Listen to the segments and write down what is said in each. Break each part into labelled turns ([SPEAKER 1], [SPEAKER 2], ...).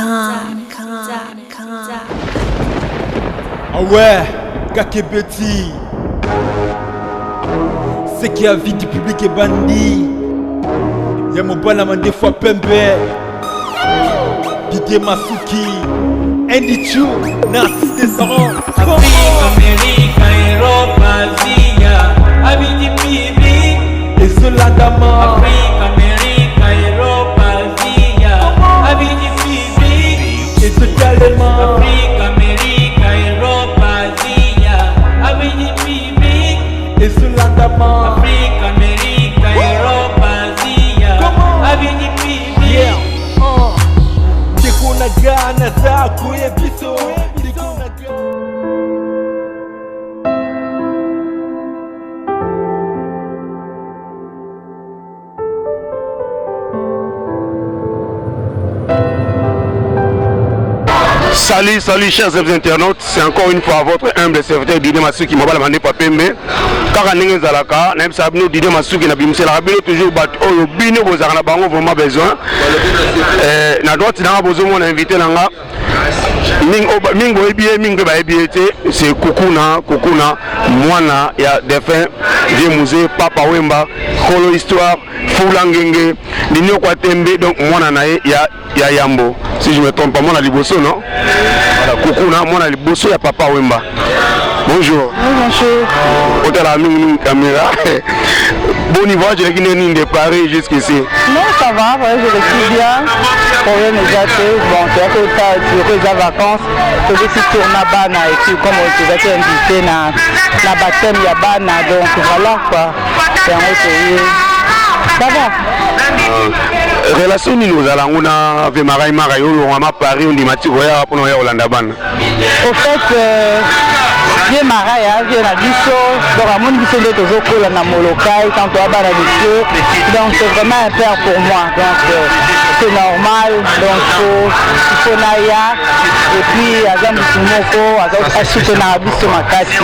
[SPEAKER 1] Com, com, com.
[SPEAKER 2] Ah ouais, Kakebeti. Ce qui a vie du public est bandit. Ya mobala mandefu ya pembe. Didier Masuki. Andy Chu, Narcisse Desarons.
[SPEAKER 3] Afrique, Amérique, Europe, Asia, Abidi Bibi.
[SPEAKER 2] Ezolandama.
[SPEAKER 3] Afrique, Amérique, Europe, Asia, Abidi Bibi.
[SPEAKER 2] Ezotalema.
[SPEAKER 3] Afrique, Amérique, Europe, Asia, Abidi Bibi.
[SPEAKER 2] Ezolandama.
[SPEAKER 3] Afrique, Amérique, Europe, Asia,
[SPEAKER 2] Comment?
[SPEAKER 3] Abidi Bibi.
[SPEAKER 2] Yeah. Ndeko na ga naza koyebiso. Ndeko na ga.
[SPEAKER 4] Salut, salut chers internautes, c'est encore une fois votre humble serviteur Didier Masuki, mobala mande papembe. Kaka ndenge ezalaka, nayebisaka bino Didier Masuki na bimiselaka bino toujours bato oyo bino bozalaka na bango vraiment besoin. Eh, na droite nanga bozomona invité na nga mingi mingi boyebi ye, mingi mpe bayebi ye te, c'est Kukuna Kukuna, mwana ya défunt vieux Mzee Papa Wemba, kolo histoire, Fula Ngenge, Linioko Tembe, donc mwana na ye ya yambo, si je me trompe pas, mwana liboso, non? Voilà, Kukuna, mwana liboso ya Papa Wemba. Bonjour.
[SPEAKER 5] Oui, bonjour.
[SPEAKER 4] Otala mingi mingi caméra. Bon voyage eleki ndenge nini de Paris jusqu'ici?
[SPEAKER 5] Non, ça va, ouais, je le suis bien. Problème eza te. Bon, toyaki ota durée eza vacances. Tobeti tour na bana et puis comme tozalaki invité na baptême ya bana, donc voilà quoi. Yango toye. Ça va.
[SPEAKER 4] Relation nini ozala yango na ve Marai Marai, olongwama Paris, ondima ti koya mpona oya kolanda bana?
[SPEAKER 5] Au fait, vieux Marai, hein, vieux na biso, donc amoni biso nde tozokola na Molokai quand toya bana mike, donc c'est vraiment un père pour moi, donc c'est normal, donc il faut naya et puis aza motu moko asoutenaka biso makasi,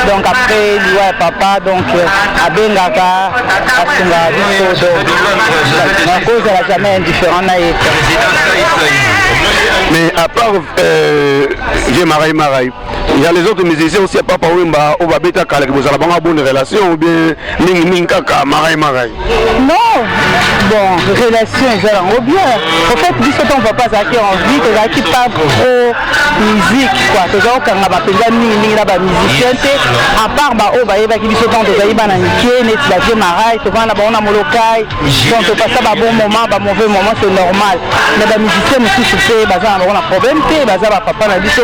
[SPEAKER 5] donc après liwa ya papa, donc abengaka, asungaka biso, donc nakozala jamais indifférent na ye.
[SPEAKER 4] Mais à part vieux Marai Marai, il y a les autres musiciens aussi à Papa Wemba oyo babetaka alaki, bozala bango bonne relation ou bien mingi mingi kaka Marai Marai?
[SPEAKER 5] Non, bon, relation eza yango bien. Au fait, biso ntango papa azalaki en vie, tozalaki pas trop musique quoi, toza kokanga bapenza mingimingi na bamusicien te, à part baoyo bayebaki biso ntango tozali bana mike, neti bavieux Marai, tovanda na bango na Molokai, donc topasa babon moment, bamauvais moment, c'est normal. Mais bamusicien mosusu mpe baza na bango na problème te, baza bapapa na biso,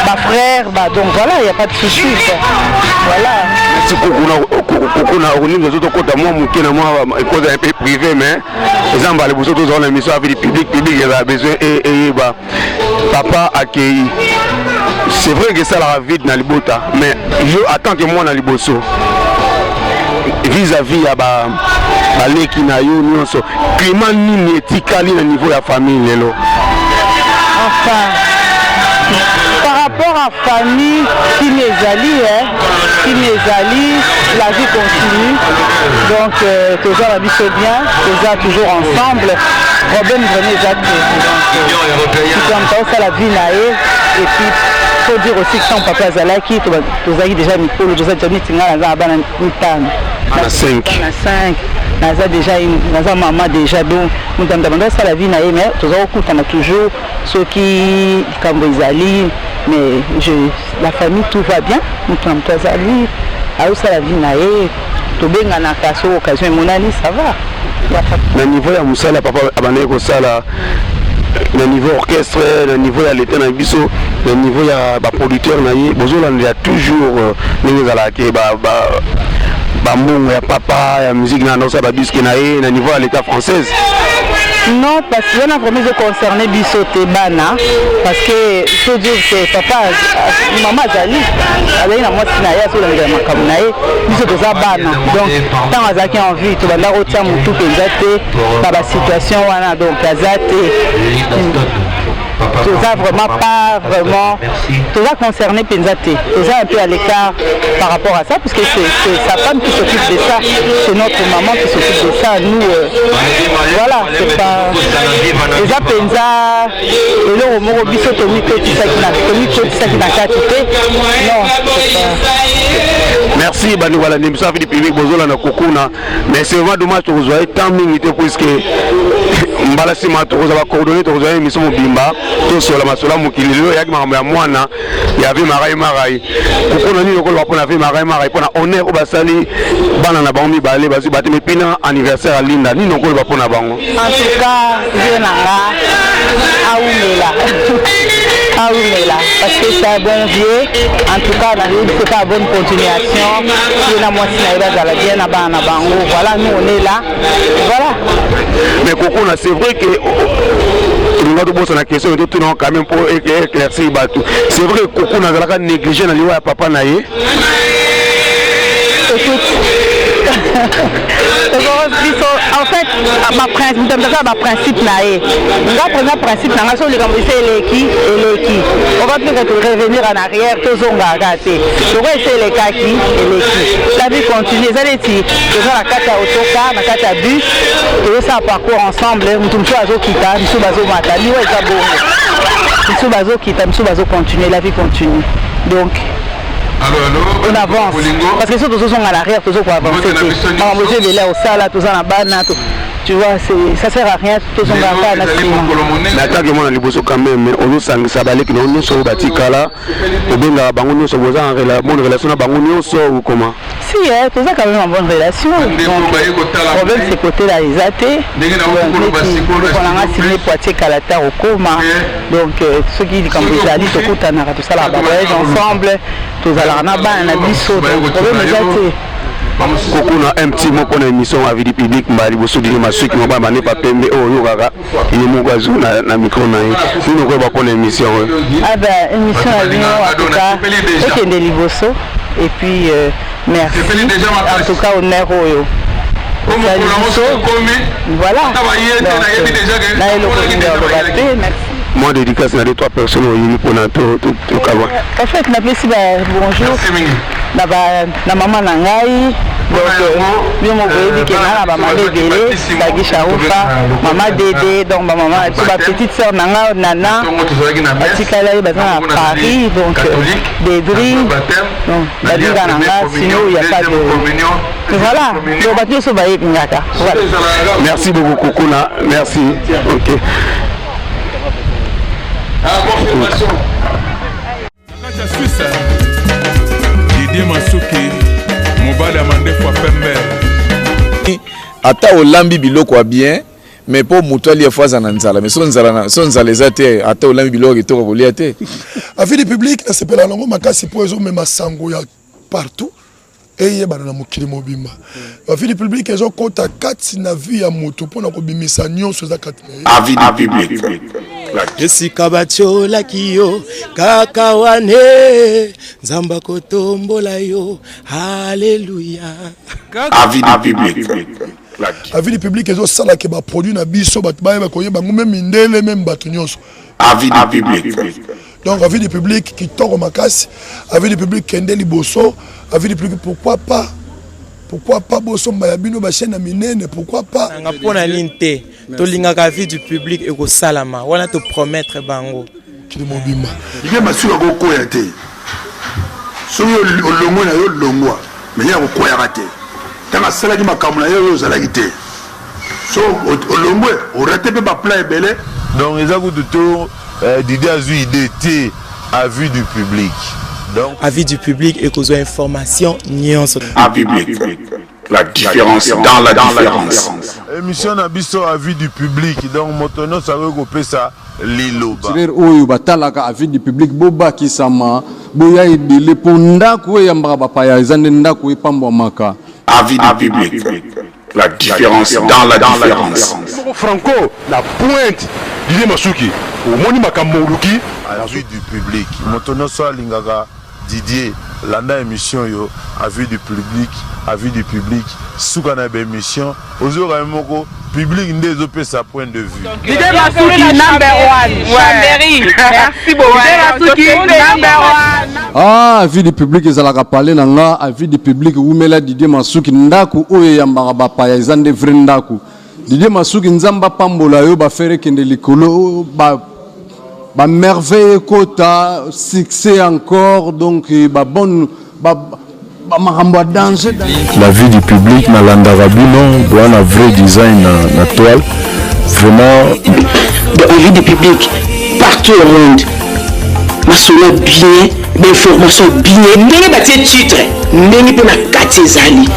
[SPEAKER 5] bafrère ba, donc voilà, y a pas de souci quoi. Voilà.
[SPEAKER 4] Merci Kukuna. Kukuna, okoninga tokota mwa moke na mwa ekoza un peu privé, mais eza mbala liboso tozala na émission avec public. Public ezala besoin eyeba papa akei. C'est vrai que esalaka vide na libota, mais yo en tant que mwana liboso, vis-à-vis ya baleki na yo nyonso, climat nini etikali na niveau ya famille lelo?
[SPEAKER 5] Enfin, par rapport à famille, kimi ezali, hein, kimi ezali, la vie continue, donc toza na biso bien, toza toujours ensemble, problème vraiment eza te. Donc osala vie na ye et puis faut dire aussi que sans papa azalaki, tozalaki déjà mikolo, toza déjà neti ngai naza na bana mitano.
[SPEAKER 4] Na 5.
[SPEAKER 5] Na 5, naza déjà naza mama déjà, donc moto ya moto abanda osala vie na ye, mais toza kokutana toujours soki likambo ezali. Mais la famille, tout va bien, moto na moto azali aosala vie na ye, tobenganaka soki occasion emonani, ça va.
[SPEAKER 4] Na niveau ya mosala papa abandaki kosala, na niveau orchestre, na niveau ya leta na biso, na niveau ya baproducteur na ye, bozolandela toujours ndenge ezalaka ke bambongo ya papa ya musique na ndosala badisque na ye na niveau ya l'état française?
[SPEAKER 5] Non, parce que wana vraiment ezoconcerne biso te bana, parce que faut dire que papa, mama azali na mwasi na ye, azolandela makambo na ye, biso toza bana. Donc ntango azalaki en vie, tobanda kotia motu mpenza te na basituation wana, donc aza te. Toza vraiment pas vraiment, toza concerné mpenza te, toza un peu à l'écart par rapport à ça, puisque c'est sa femme qui s'occupe de ça, c'est notre maman qui s'occupe de ça. Nous, voilà, c'est pas eza mpenza eloko moko biso tomikotisaki na kati te, non, c'est pas.
[SPEAKER 4] Merci bandeko balandi biso Avis du public, bozolanda Kokuna, mais c'est vraiment dommage, tokozwa ye temps mingi te, puisque mbala nsima tokozwa bacoordonnées, tokozwa ye émission mobimba, tosola masolo ya mokili. Lelo eyaki makambo ya mwana ya ve Marai Marai. Kokuna, nini okoloba mpona ve Marai Marai, mpona honneur oyo basali bana na bango mibale bazwi baptême, et puis na anniversaire ya Linda? Nini okoloba mpona bango?
[SPEAKER 5] En tout cas, vieux na nga aumela, aumela, parce que c'est un bon vieux. En tout cas, nayebi c'est pas bonne continuation. Ye na mwasi na ye bazala bien na bana na bango. Voilà, nous, on est là, voilà.
[SPEAKER 4] Mais Kokuna, c'est vrai que tolinga tobosana question, totuna quand même mpo éclaircir bato. C'est vrai que Kokuna azalaka négligé na liwa ya papa na ye?
[SPEAKER 5] Écoute, biso, en fait, moto aza baprincipe na ye. Nga mpenza, principe na nga, so likambo ese eleki, eleki, on va plus revenir en arrière. Tozongaka te loko ese elekaki, eleki, la vie continue. Eza neti toza na kati ya autocar, na kati ya bus, tozosala parcours ensemble. Moto mosusu azokita, misusu bazomata. Liwa eza bongo, misusu bazokita, misusu bazocontinue, la vie continue. Donc on avance, parce que so tozozonga na arrière, tozokoavance te. Makambo eza ebele ya kosala, toza na bana, tu vois, ça sert à rien tozonga kaka na nsima.
[SPEAKER 4] Mais atake mwana liboso, quand même ozosangisa baleki na yo nyonso oyo batikala, obengaka bango nyonso, boza en bonne relation na bango nyonso ou comment?
[SPEAKER 5] Si, eh, toza quand même en bonne relation, donc problème c'est côté là eza te. Donc nanga Sylvie Poitier kalata okoma, donc soki likambo ezali, tokutanaka, tosalaka bavoyage ensemble, tozalaka na bana na biso, donc problème eza te.
[SPEAKER 4] Kokuna, un petit mot mpona émission Avis du public. Mbala liboso Dino Masuki, mobala manepa pembe oyo oyokaka ye moko azwi na micro na ye, nini okoyeba mpona émission oyo?
[SPEAKER 5] Ah ben, émission na bino, en tout cas, ekende liboso. Et puis merci en tout cas, honneur oyo osali biso, voilà. Donc na eloko mingi aloba te, merci.
[SPEAKER 4] Moi, dédicace na deux trois personnes oyebi mpona tokabwa.
[SPEAKER 5] En fait, napesi ba bonjour na mama na ngai. Donc bino moko boyebi ke nga na bamama ebele, Bagi Sharufa, mama Dede, donc bamama na biso, bapetite sœur na ngai Nana, batikala ye, baza na Paris, donc Dedri, donc baninga na nga. Sinon, y a pas de, voilà, donc bato nyonso bayebi ngaka, voilà.
[SPEAKER 4] Merci beaucoup Kokuna, merci. Ok.
[SPEAKER 6] Kati ya Suisse, Didie Masuki, mobali ya mandefu ya pembe.
[SPEAKER 7] Ata olambi biloko ya bien, mais mpo moto alia, fo aza na nzala. Mais so nzala, so nzala eza te, ata olambi biloko kitoko, kolia te.
[SPEAKER 8] Avis du public, nasepela nango makasi mpo ezomema sango ya partout, eyebana na mokili mobimba. Avis du public ezokɔta kati na vie ya moto mpona kobimisa nyonso eza kati na ye.
[SPEAKER 9] Avis du public.
[SPEAKER 10] Esika batiolaki yo kaka wane, Nzambe akotombola yo, halleluya.
[SPEAKER 9] Avis du public.
[SPEAKER 8] Avis du public ezosalaka baproduit na biso, bato bayeba koyeba yango, même mindele, même bato nyonso.
[SPEAKER 9] Avis du public.
[SPEAKER 8] Donc avis du public kitoko makasi. Avis du public, kende liboso. Avis du public, pourquoi pas, pourquoi pas bosomba ya bino bachaîne ya minene, pourquoi pas?
[SPEAKER 3] Nanga mpo na nini te? Tolingaka Avis du public, ekosalama wana, topromettre bango.
[SPEAKER 8] Mokili mobimba.
[SPEAKER 11] Ye Masuki akokwea te. Soki olongwe na yo, longwa, mais ye akokweyaka te. Ntango asalaki makambo na ye oyo ozalaki te, so olongwe, orater mpe baplan ebele.
[SPEAKER 12] Donc eza kutu to Didi azwi idée te. Avis du public, donc
[SPEAKER 3] Avis du public ekozwa information nyonso.
[SPEAKER 9] Avis public. La différence dans la différence.
[SPEAKER 12] Émission na biso Avis du public, donc moto nyonso akoki kopesa liloba.
[SPEAKER 13] Tireur oyo batalaka Avis du public, bobakisama, boya ebele, mpo ndako oyo eyambaka bapaya eza nde ndako epambwamaka.
[SPEAKER 9] Avis du public. La différence dans la différence.
[SPEAKER 4] Franco na pointe, Didie Masuki, omoni makambo oluki.
[SPEAKER 12] Avis du public, moto nyonso alingaka Didier. Landa emission oyo avis du public, avis du public suka na ba emission ozoyoka yo moko public nde ezo pesa point de vue.
[SPEAKER 5] Didier Masuki number one. Chambéry. Merci beaucoup. Didier Masuki number one.
[SPEAKER 13] Ah, avis du public ezalaka palais na nga, avis du public wumela Didier Masuki ndaku oyo eyambaka bapaya eza nde vrai ndaku. Didier Masuki Nzambe apambola yo ba ferre ekende likolo ba ba merveille ekota succès encore donc ba bonne ba ba makambo ya danger
[SPEAKER 14] La vie du public nalandaka bino boa na vrai design na, na toile vraiment
[SPEAKER 15] Donc avis du public partout au monde masolo ya bien ba information bien ndenge batie titre ndenge mpe na kati ezali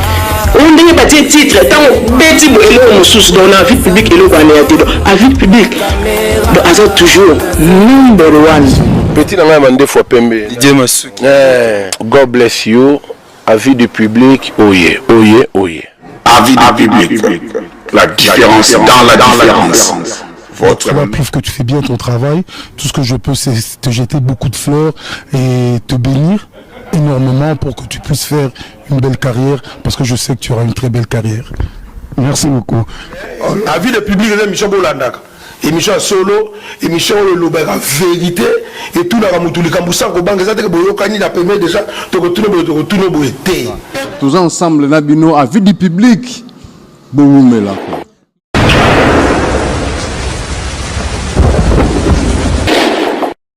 [SPEAKER 15] oyo ndenge batie titre ntango beti bo eloko mosusu donc na avis public eloko wana ya te donc avis public donc aza toujours number one.
[SPEAKER 4] Petit na ngai ya mandefu ya pembe.
[SPEAKER 3] Didier Masuki.
[SPEAKER 4] Eh, God bless you. Avis du public, oye, oye, oye.
[SPEAKER 9] Avis du public. La différence dans la différence. Votre
[SPEAKER 8] Cela prouve que tu fais bien ton travail. Tout ce que je peux, c'est te jeter beaucoup de fleurs et te bénir énormément pour que tu puisses faire une belle carrière parce que je sais que tu auras une très belle carrière. Merci beaucoup.
[SPEAKER 11] Avis de public eza émission bolandaka émission ya solo émission oyo elobaka vérité etunaka motu likambo sans kobanga eza teke boyokani na pembe déjà tokotuna boye tokotuna boye te
[SPEAKER 13] Toza ensemble na bino avis du public bowumela ko.